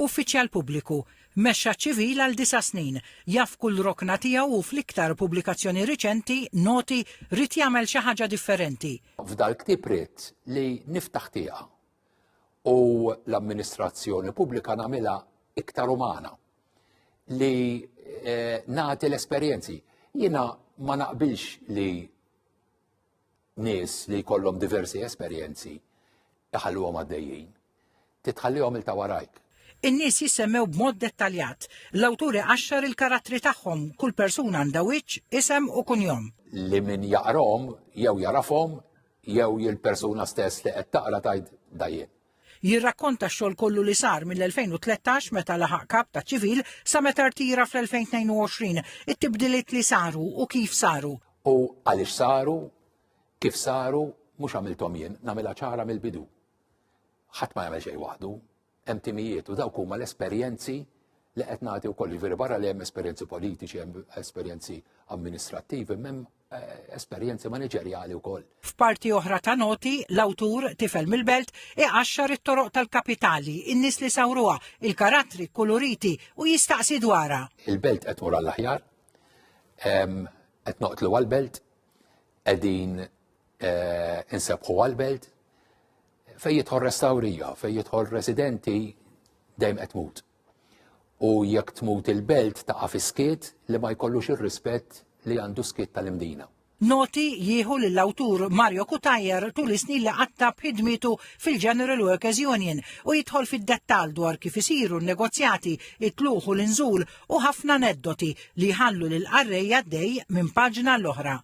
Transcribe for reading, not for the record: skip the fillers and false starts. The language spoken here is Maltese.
Uffiċjal pubbliku, mexxa ċ-ċivil għal disa' snin, jaf kull rokna tiegħu u fl-iktar pubblikazzjoni riċenti, Noti, ried jagħmel xi ħaġa differenti. F'dal-ktieb ridt li niftaħ tieqa u l-amministrazzjoni pubblika nagħmilha iktar umana li eh, nagħti l-esperjenzi. Jiena ma naqbilx li nies li jkollhom diversi esperjenzi iħalluhom għaddejjin. Titħallihom il ta' warajk. In-nies jissemmew b'mod dettaljat. L-awtur iqaxxar il-karattri tagħhom, kull persuna għandha wiċċ, isem u kunjom. Li min jaqrahom jew jarafhom jew il-persuna stess li qed taqra tgħid da jien. Jirrakkonta x-xogħol kollu li sar mill-2013 meta laħaq kap taċ-ċivil sa meta rtira fl-2022, it-tibdiliet li saru u kif saru. U għaliex saru, kif saru, mhux għamilthom jien, nagħmilha ċara mill-bidu. Ħadd ma jagħmel xejn waħdu, hemm timijiet u dawk huma l-esperjenzi li qed nagħti wkoll jiġifieri barra li hemm esperjenzi politiċi, hemm esperjenzi amministrattivi, hemm eh, esperjenzi maniġerjali wkoll. F'parti oħra ta' noti, l-awtur, tifel mill-belt, iqaxxar it-toroq tal-kapitali, in-nies li sawruha, il-karattri kkuluriti u jistaqsi dwarha. Il-belt qed tmur għall-aħjar, qed noqtlu għall-belt, qegħdin eh, insebħu għall-belt, fejn jidħol restawrija, fejn jidħol residenti dejjem qed tmut. U jekk tmut il-belt taqa' fi skiet li ma jkollux ir-rispett li għandu skiet tal-Imdina. Noti jieħu lill-awtur Mario Cutajar tul is-snin li qatta' b'ħidmietu fil-General Workers Union u jidħol fid-dettall dwar kif isiru n-negozjati, it-tlugħ u l-inżul u ħafna aneddoti li jħallu lill-qarrej għaddej minn paġna għall-oħra.